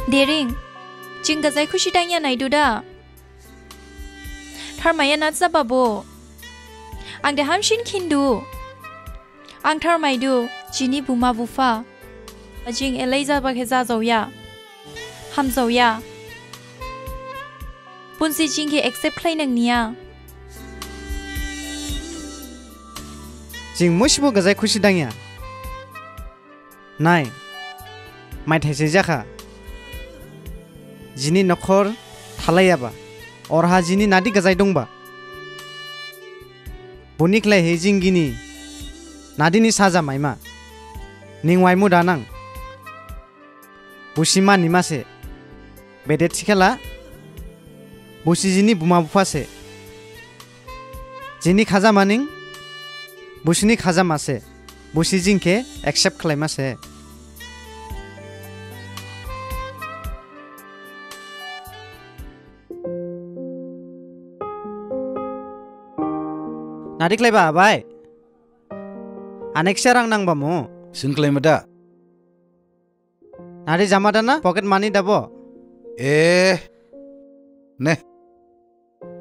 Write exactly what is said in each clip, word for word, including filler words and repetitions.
Dering, jing gajai khusi dangya naidu da. Tharmaiya na jaba bo. Ang de hamsin khindu. Ang tharmaidu, jini buma bupha. Jing elei jaba khe jajaoya. Hamjaoya. Bonsi jing khe accept khlainang niya. Jing musibo gajai khusi dangya. Nai, maithaise jakha. Jini nokhor thalaiyaba, oraha jini nadi gajai dongba. Boni khlaihi jing gini nadini saja maima. Ning waimu danang. Busi mani mase. Bede thikhala, busi jini buma bupha se. Jini khajama ning, busini khajama se. Busi jing khe accept khlaima se. Nadi khlaiba abai? Aneksa rang nangba mo? Sin khlaima da? Nadi jama da na? Pocket money dabo? Eh. Ne.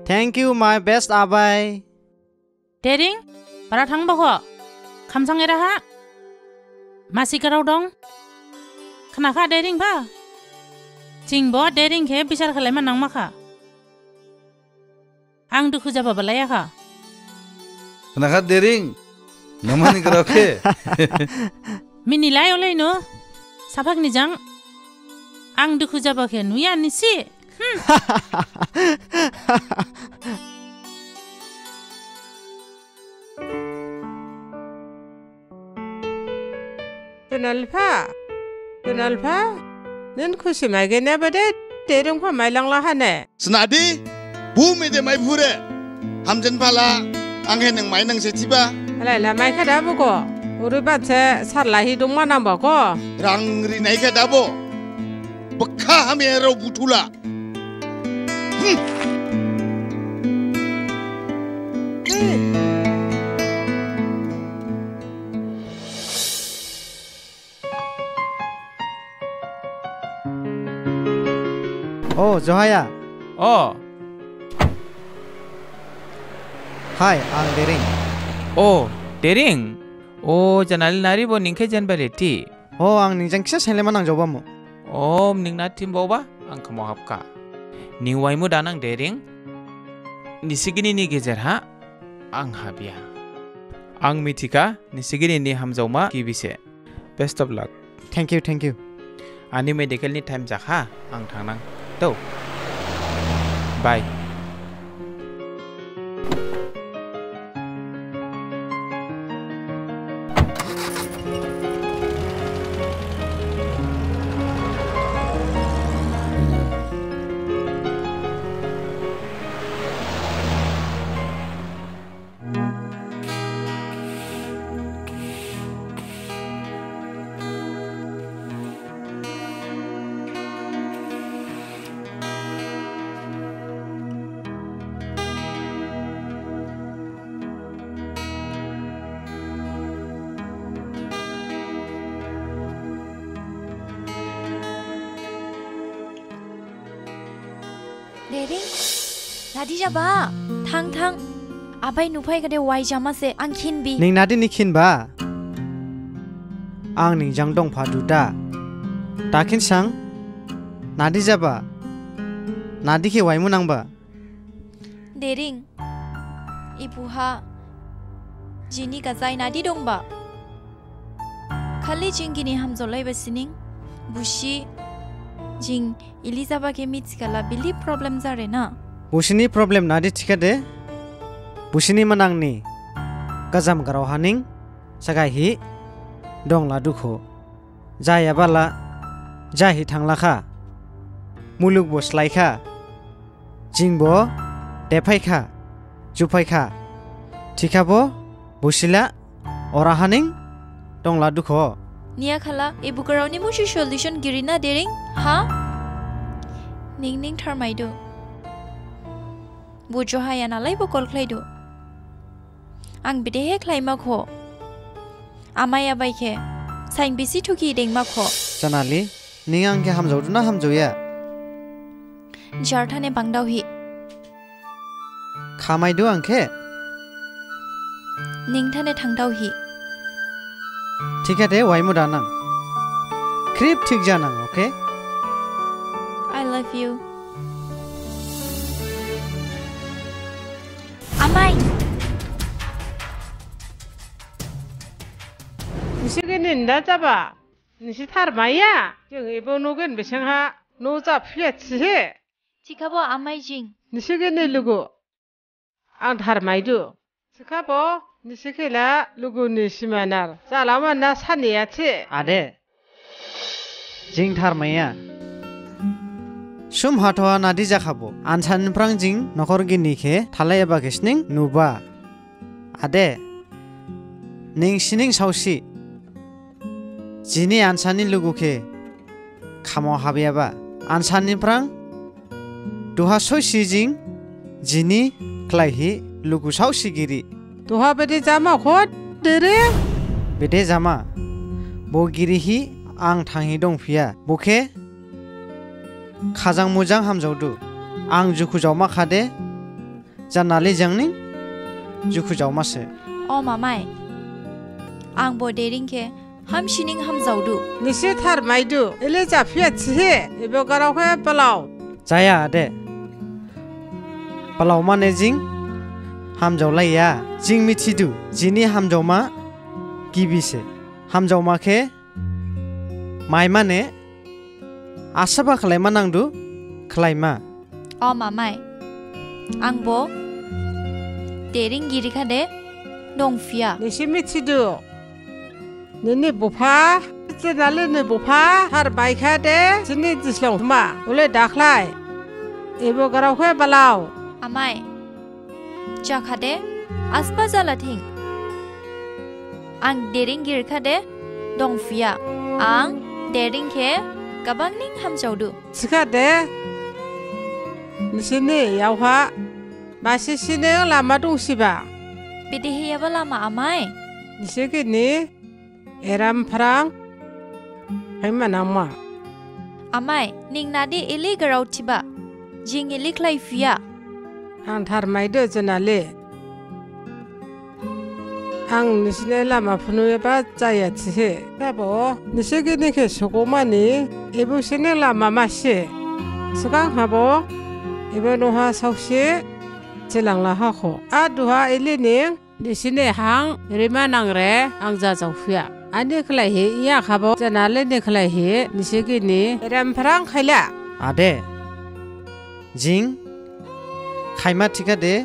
Thank you, my best abai. Dering, bara thangba kho? Khamsang eraha? Masi garao dong? Khnakha Dering ba? Jingbo Dering khe bisar khlaima nangmakha. Ang dukhu jaba balaiyakha. Khnakha Dering, namani garao khe. Minilai olai no, saphak ni jang. Ang dukhu jaba khe nuya nisi. Hmm. Donalpha, Donalpha, nin khusi maigene bade, Dering pha mailangla hane. Snadi, bu mede maiphure. Hamjen phala, ang he nang mainang se thiba. Alai la maikha da bugo. Uri bat se sarlahi dongma nangba ko. Rang rinaikha da bo. Bkha hamyarao buthula. O, Johaya. O. Hai, ang Dering. O, Dering. O, janali nari bo ning khe jenba leti. O, ang ning jang kisa sainlaima nangjaoba mo. O, ning na thim baoba, ang khmao hapkha. Ning waimu danang Dering. Nisigini ni gejer ha, ang habya. Ang mithikha, nisigini ni hamjaoma gibi se. Best of luck. Thank you, thank you. Ani medical ni time jakha, ang thangnang. Tho. Bye. Dering, nadi jaba, thang thang. Abai nuphai khade wai jama se, ang khinbi. Ning nadi ni khinba? Ang ning jang dongpha du da. Da khinsang, nadi jaba? Nadi khe waimu nangba? Dering, ibuha jini gajai nadi dongba? Khali jing gini hamjaolaiba sining, busi jing Elizabeth khe mithikhala bili problem jare na. Busini problem nadi thikhade, busini manang ni gajam garao haning sagaihi dongla dukho. Jayabala jahi thanglakha. Muluk bo slaikha. Jingbo dephaikha, juphaikha. Thikhabo busila ora haning dongla dukho. Niyakhala, ibu garao ni musi solution giri na Dering, ha? Ning ning tharmaidu. Bo Johaya nalaibo call khlaidu. Ang bedehe khlaima kho? Amai abai khe sain bisi thuki dengma kho? Janali, ning ang khe hamjaodu na hamjaoya? Jar thane bangdaohi. Khamaidu ang khe? Ning thane thangdaohi. Thikhade waimu danang. Khrip thik janang, okay? I love you. Amai. Nisi khe ninda jaba. Nisi tharmaiya. Jing ebo nugin bising ha. No japhiya thihi. Thikhabo amai jing. Nisi khe ni lugu. Ang tharmaidu. Thikhabo, nisi khe la lugu ni simanar. Jalama na saniya thi. Ade. Jing tharmaiya. Sum hathoa nadi jakhabo. Ansa niphrang jing nokhor gini khe thalai eba khe sining nuba. Ade. Ning sining saosi. Jini ansani lugu khe khamo habyaba. Ansa niphrang duha soisi jing jini khlaihi lugu saosi giri. Duha bede jama kho dere? Bede jama. Bo girihi ang thanghi dongphiya. Bo khe khajang mujang hamjaodu. Ang jukhu jaoma khade. Janali jang ning jukhu jaoma se. O mamai. Ang bo Dering khe hamsining hamjaodu. Nisi tharmaidu. Ele japhiya thihi. Ebo grao khe palao. Jaya ade. Palao mane jing hamjaolaiya. Jing mithidu. Jini hamjaoma gibi se. Hamjaoma khe mai mane asaba khlaima nangdu khlaima. O mamai. Ang bo Dering girikhade dongphiya. Nisi mithidu. Nini bupha, Janali ni bupha, tharmaikhade, jini dislong ma, ule dakhlai. Ebo grao khe palao. Amai. Jakhade, asba jalathing. Ang Dering girikhade dongphiya. Ang Dering khe gabang ning hamjaodu. Thikhade, nisini yaoha masi sining lama dongsiba. Bedeheyaba lama amai? Nisi gini eram phrang haima nangma. Amai, ning nadi ili grao thiba. Jing ili khlaiphiya. Ang tharmaidu Janali. Ang nisini lama phunuyaba jaya thihi. Thikhabo, nisi gini khe sogomani, ebo sini lama masi. Sgang habo, ebo noha saosi, jilangla hakho. A duha ili ning, nisini hang, rima nangre, ang jajaophiya. Ani khlaihi, iya khabo, Janali ni khlaihi, nisi gini, eram phrang khaila. Ade, jing, khaima thikhade,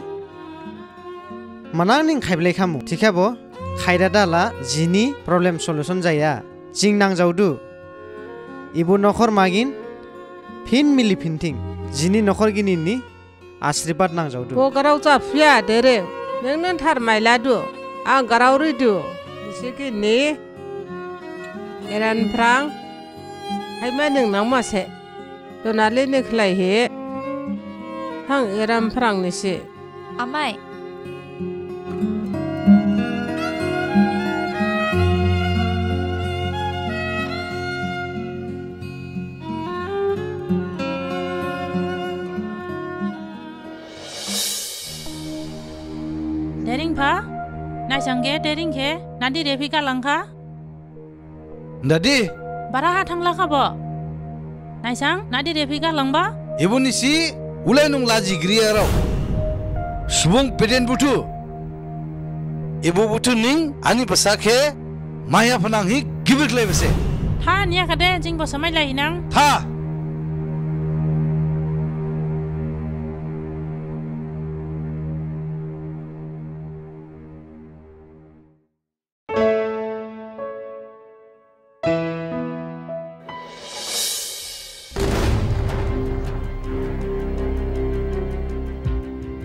manang ning khaiblai khamu. Thikhabo, khaidadala, jini problem solution jaya. Jing nangjaodu. Ebo nokhor magin, phin mili phinthing. Jini nokhor gini ni, asirbat nangjaodu. Bo grao japhiya dere, neng nang tharmailadu, ang grao ridu. Nisi gini, eram phrang, haima ning nangma se. Janali ni khlaihi, hang eram phrang nisi. Amai. Dering pha, naisang khe Dering khe, nadi rephi galangkha. Dadi. Baraha thanglakha bo. Naisang, nadi rephi galangba. Ebo nisi, ulai nung laji griyarao. Subung peden buthu. Ebo buthu ning, ani basa khe, maya phanang hi gibir khlai bese. Tha, niyakhade, jing bo samai lai hinang. Tha.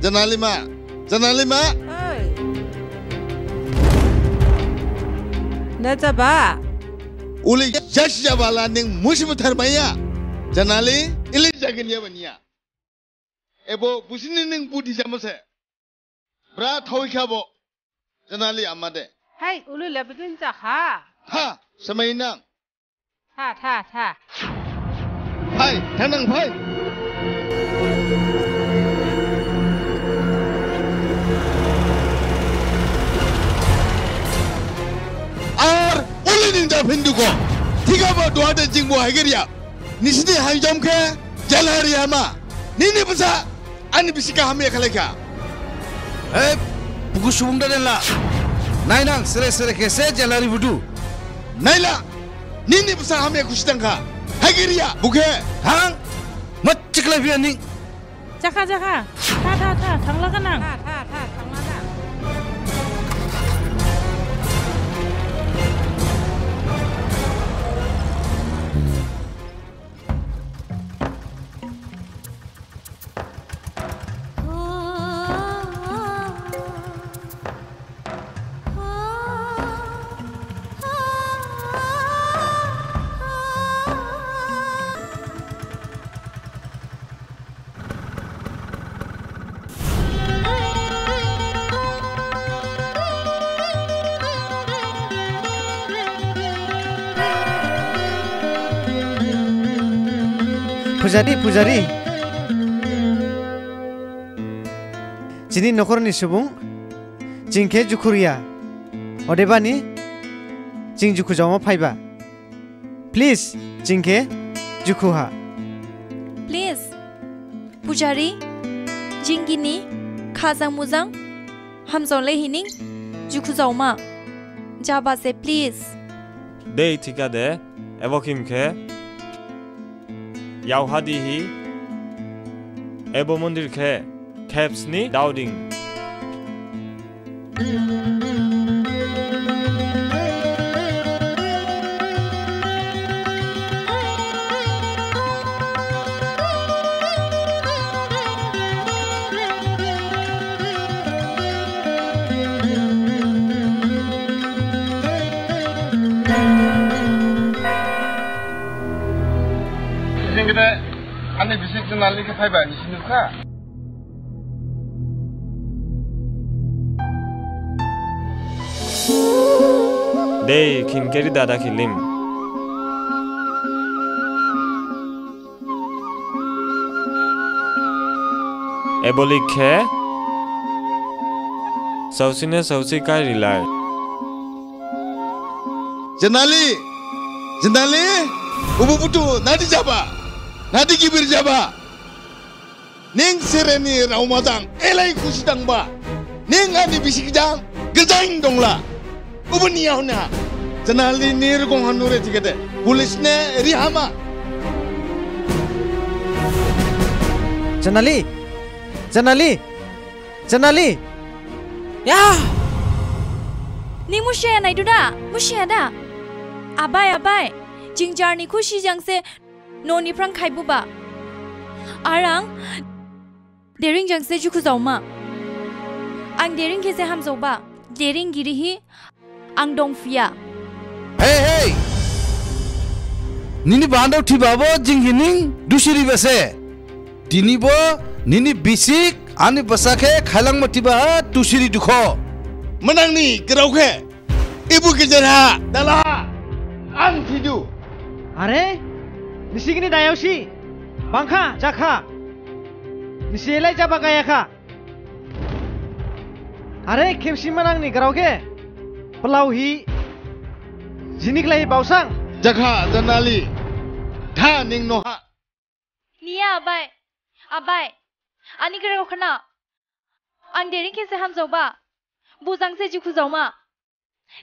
Janalima, Janalima. Oi. Na jaba? Uli jas jabala ning musi muthar maya. Janali, ili jagin ya baniya. Ebo busini ning budi jamose. Bra thawi khabo. Janali amade. Hai, ulu lebedun jakha. Tha, samai nang. Tha, tha, tha. Phai, thanang phai. Ar uli ning japhindu kho. Thikhabo duhade jingbo haigerya. Nisini hangjam khe jalari hama. Nini basa ani bisik khe hamya khlaikha. Hei, buku subung da denla. Nainang, sere sere khe se jalari budu. Naila, nini basa hamya khusi dangkha. Haigerya, bukhe. Thang, machikla biya ning. Jakha, jakha. Tha, tha, tha, thangla ganang. Tha, tha, tha, thangla ganang. Pujari, pujari. Jini nokhorni subung, jing khe jukhu riya. Odebani, jing jukhu jaoma phaiba. Please, jing khe jukhu ha. Please, pujari, jing gini khajang mujang hamjaolai hining jukhu jaoma. Jaba se, please. Dei thikhade, ebo khim khe yaoha dihi, ebo mondir khe khepsni daoding. Jing gede, ani bisik Janali khe phaiba nisi nukha. Dei, khim khe ri dada khilim. Ebo lik khe saosine saosi khai rilai. Janali, Janali, ubu butu nadi jaba, nadi gibir jaba. Ning sereni raoma jang elai khusi dangba. Ning ani bisik jang gejain dongla. Ubuni yaohon ha Janali ni rgong ha nure thikhade police ne rihama. Janali! Janali! Janali! Ya! Ning musiya naidu da? Musiya da? Abai, abai. Jing jarni khusi jang se noh ni phrang khaibuba. Ar ang Dering jang se jukhu jaoma. Ang Dering khe se hamjaoba. Dering girihi ang dongphuya. Hei, hei! Nini bandao thibabo jing hining dusiriba se. Dinibo nini bisik ani basa khe khailangma thiba ha dusiri dukho. Manangni grao khe Ibu gejer ha, dala, ang thidu. Are, nisi gini dayaosi, bangkha, jakha. Nisi elai jaba gayakha. Are, khemsi manangni grao khe, pelaohi, jini khlaihi baosang. Jakha, Janali, tha ning noh ha. Niya abai, abai, ani grao khna. Ang Dering khe se hamjaoba, bo jang se jukhu jaoma.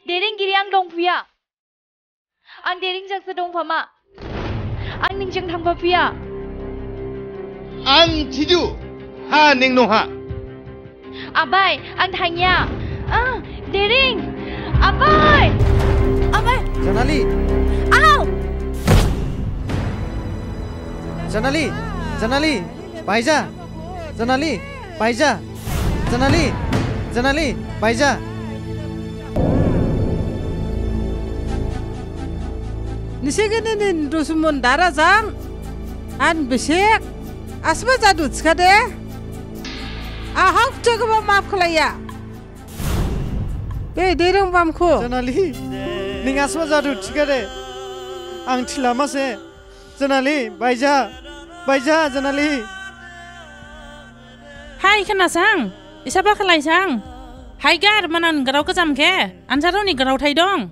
Dering giri ang dongphuya. Ang Dering jang se dongphama. Ang ning jang thangphaphuya. Ang thidu, ha ning noh ha. Abai, ang thangya. Ah, Dering. Abai. Abai. Janali. Ao. Janali. Janali. Baija. Janali. Baija. Janali. Janali. Baija. Nisi gini nin dusmun dara jang. Ani bisik. Asba jadu thikhade. Ahok jagaba map khlaiya. Be, dereng bamkhu. Janali, ning asma jadu thikhade. Ang thilama se. Janali, baija. Baija, Janali. Hai, khnasang. Isaba khlaisang. Hai gar, manan grao khajam khe. Ansaroni grao thai dong.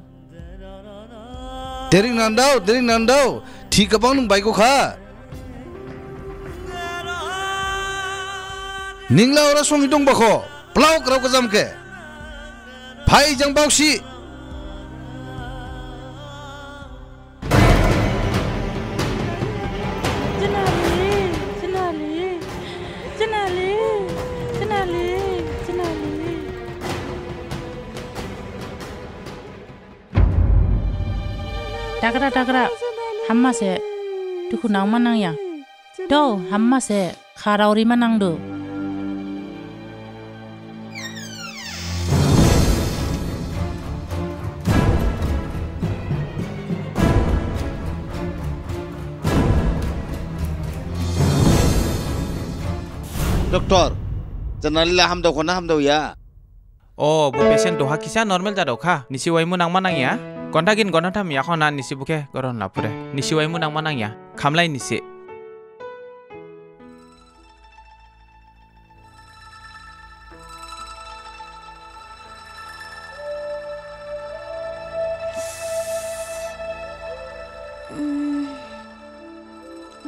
Dering nandao, dering nandao, thi gabang nung baigokha. Ningla ora songi dongbakho, phlao grao khajam khe. Phai jang baosi. Janali, Janali, Janali, Janali, Janali. Dagra, dagra, hamma se, dukhu nangma nangya. Dou, hamma se, kharao rima nangdu. Doctor, Janali la hamdao khona hamdao ya? O, bo patient doha kisa normal jadao kha. Nisi waimu nangma nangya. Gonta gin gonta tham yakhona nisi bukhe goron laphure. Nisi waimu nangma nangya. Khamlai nisi.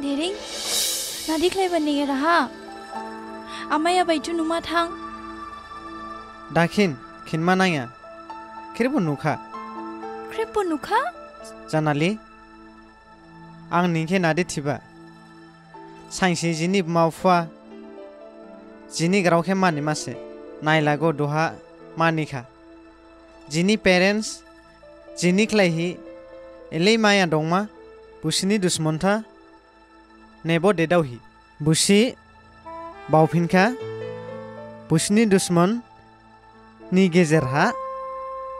Dering, nadi khlaiba nigera ha? Amaya baitu numa thang. Dakhin, khinma nangya. Khripbo nukha. Khripbo nukha? Janali, ang ningkhe nadi thiba. Sainsi jini bma bupha, jini grao khe mani mase, nailago doha manikha. Jini parents, jini khlaihi, elei maya dongma, busini dusmontha, nebo dedaohi. Busi baophinkha, busini dusmon ni gejer ha,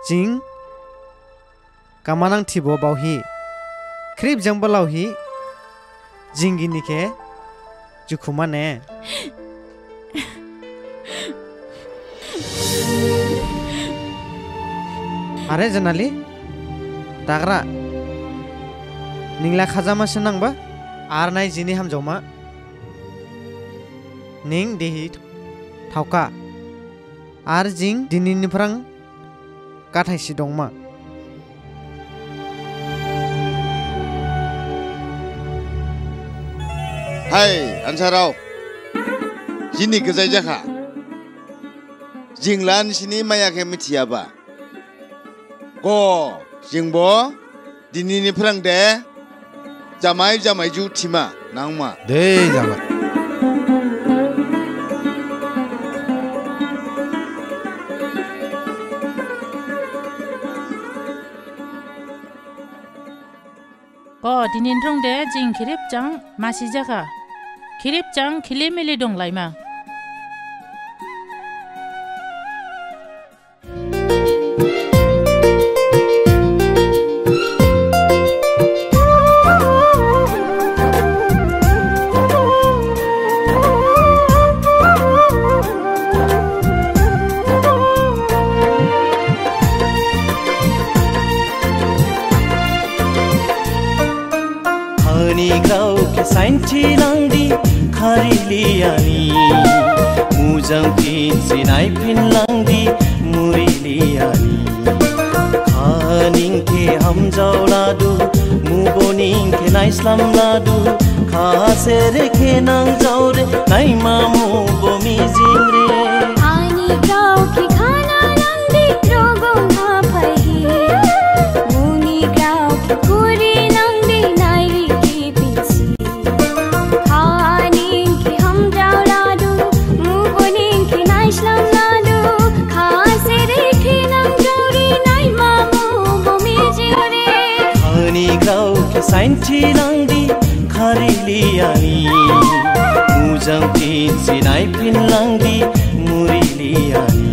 jing kamanang thibo baohi. Khrip jang balaohi, jing gini khe jukhuma ne. Are Janali, dagra, ningla khajama se nangba, ar nai jini hamjaoma, ning dihi thaokha, ar jing dini niphrang gathaisi dongma. Hai, ansarao. Jini gajai jakha. Jingla nisini maya khe mithiyaba. Go, jingbo, dini niphrang de, jamai jamaiju thima nangma. De jamai. Go, dini niphrang de jing khrip jang masi jakha. Khrip jang khili mili donglaima. Ani grao khe sainthi nangdi kharili ani, mujang phinsi naiphin langdi murili ani. Kha ning khe hamjaoladu, mubo ning khe naislamladu, kha sere khe nangjaore, naima mubo mijingre. Ani grao khe khna nangdi rogo haphaihi, muni grao khe khuri nangdi nairi khe phinsi. Kha ning khe hamjaoladu, mubo ning khe naislamladu, kha sere khe nangjaore, naima mubo mijingre. Ani grao khe sainthi nangdi kharili ani, mujang phinsi naiphin langdi murili ani.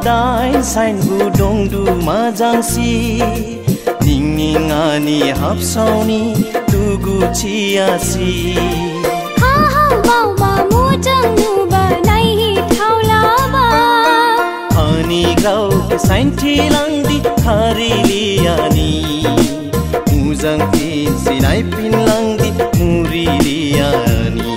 Dain sain bu dongdu majangsi, ning ning ani habsaoni dugu chiyasi. Khaham baoba mujang nuba naihi thaolaba. Ani grao khe sainthi langdi kharili ani. Mujang phin sinai phin langdi murili ani.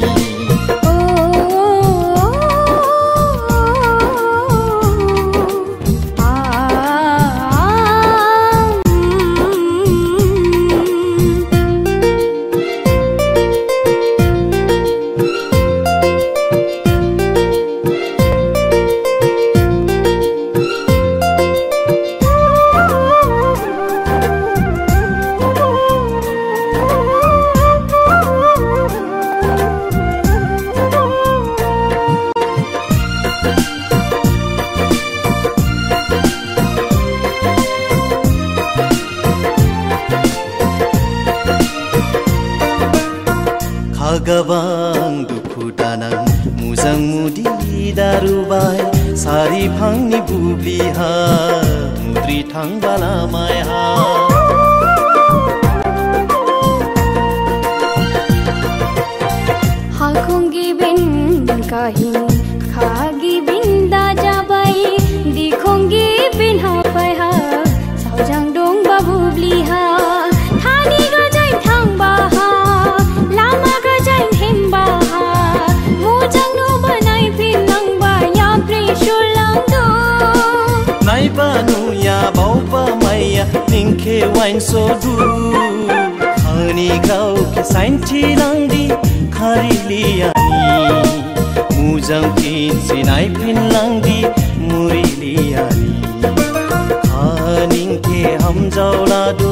Khagabang dukhu danang mujang mudi darubai, sari phangni bubliha mudri thangba lamaiha. Hakhong gibin kahin, kha gibin dajabai, dikhong gibin hapaiha, saojang dongba bubliha, thani gajai thangbaha, lama gajai hembaha, mujang nuba naiphin langba, yapri shulangdu. Naiba nuya baoba maiya, ning khe wainsodu. Ani grao khe sainthi langdi kharili ani. Mujang phin sinai phin langdi murili ani. Kha ning khe hamjaoladu,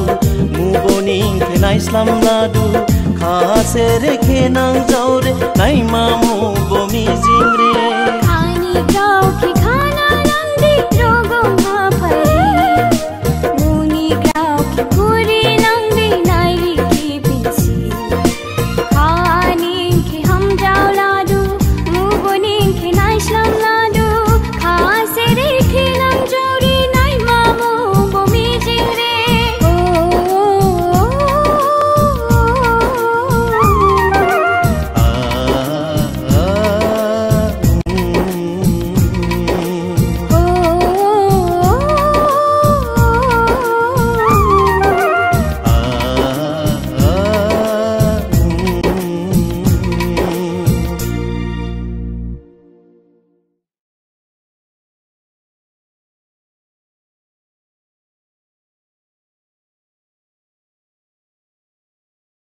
mubo ning khe naislamladu. Kha sere khe nangjaore, naima mubo mi